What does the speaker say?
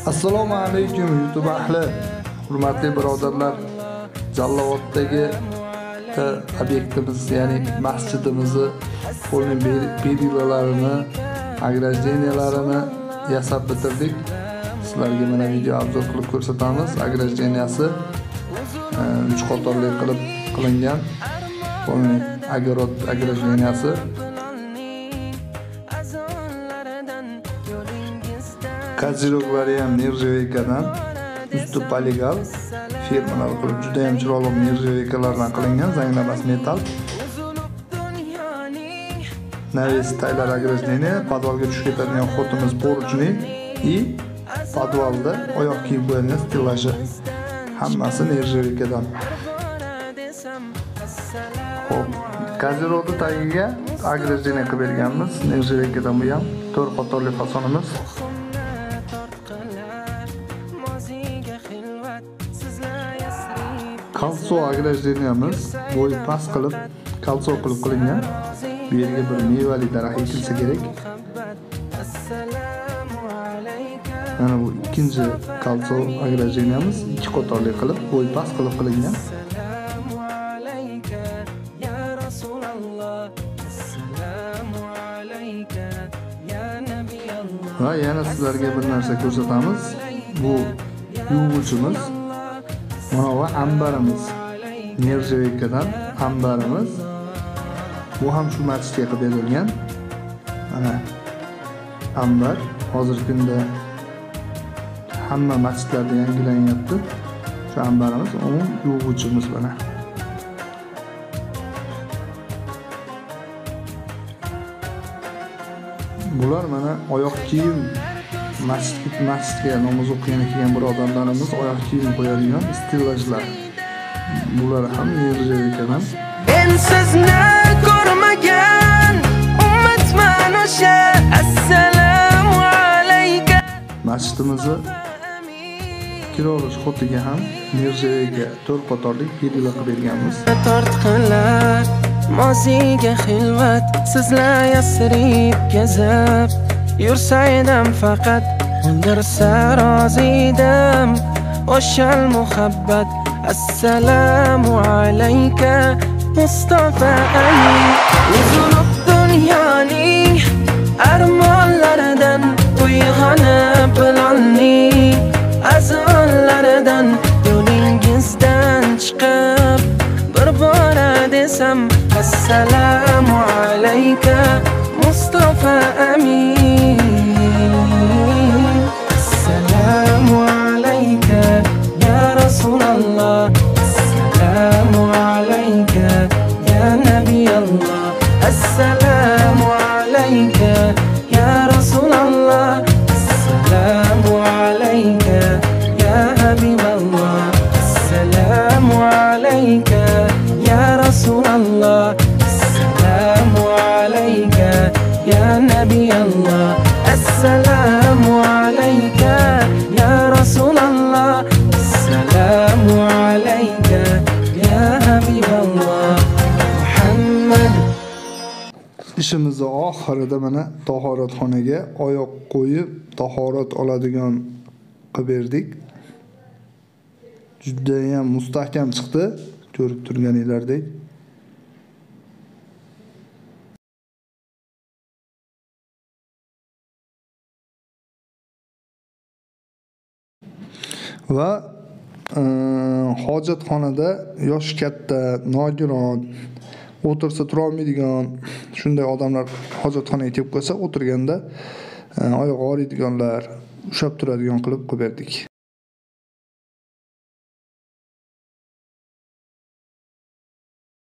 Assalomu alaykum YouTube ahli, hurmatli birodarlar. Jallovoddagi obyektimiz, ya'ni masjidimizni polni perilalarini, ограждениялаrini yasab bitirdik. Sizlarga mana video obzor qilib ko'rsatamiz. Огражденияsi 3 qatorli qilib qilingan. Polni огород огражденияsi. Kaziroqlari ham nержавейкадан, usti poligal firmalar qilib juda ham chiroyli nержавейкаlardan qilingan, zanglamas metal. Naves taylar ограждение, podvalga tushib ketadigan xotimiz porучни и podvalda oyoq kiyim qo'yadigan stellaji. Hammasi nержавейкадан. Xo'p, kaziroqni tagiga ограждение qilib berganmiz, nержавейкадан bu ham 4 qatorli fasonimiz. Kalso ограждениemiz bo'yi past qilib, kalso qilib qilingan. Bu yerga bir mevali daraxt ekilsa kerak. Mana bu ikkinchi kalso ограждениemiz 2 qatorli qilib, bo'yi past qilib qilingan. Va yana sizlarga bir narsa ko'rsatamiz. Bu yuvuvchimiz. Mana bu ambarimiz. Nержавейкадан ambarimiz. Bu ham shu masjidga qilib berilgan. Mana ambar hozirgi kunda hamma masjidlarda yangilanyapti. Shu ambarimiz, u yuvuvchimiz mana. Bular mana oyoq kiyim, masjidga namoz o'qigani kelgan birodarlarimiz oyoq kiyim qo'yadigan stellajlar. Bular ham nержавейкадан. Men sizni ko'rmagan ummatman o'sha. Assalomu alayka. Masjidimizni kira olish xotiga ham nержавейка 4 qatorlik perila qilib berganmiz. Tortqilar moziga xilvat, sizlar yasrib kezib yursaydim faqat o'ldirsa rozidim o'shal muhabbat. Assalomu alayka Mustafa Ali. Uzilib dunyoning armonlaridan, uyg'onib bilolning azonlaridan, yo'lingizdan chiqib bir bora desam assalomu alayka Mustafa Amin. Assalomu alayka ya Rasululloh. Assalomu alayka ya Nabiyalloh. Assalomu alayka ya Rasululloh. Assalomu alayka ya Habiballoh. Assalomu alayka ya Rasululloh. Assalomu alayka ya Nabiyalloh. Assalomu alayka ya Rasululloh. Assalomu alayka ya Habiballoh Muhammad. Ishimizni oxirida mana tahoratxonaga oyoq qo'yib tahorat oladigan qilib berdik. Juda ham mustahkam chiqdi, ko'rib turganinglardek. Va hojatxonada yoshi katta, nogiron, o'tirsa tura olmaydigan shunday odamlar hojatxonaga kelib qolsa, o'tirganda oyog'i og'riydiganlar ushlab turadigan qilib qo'yib berdik.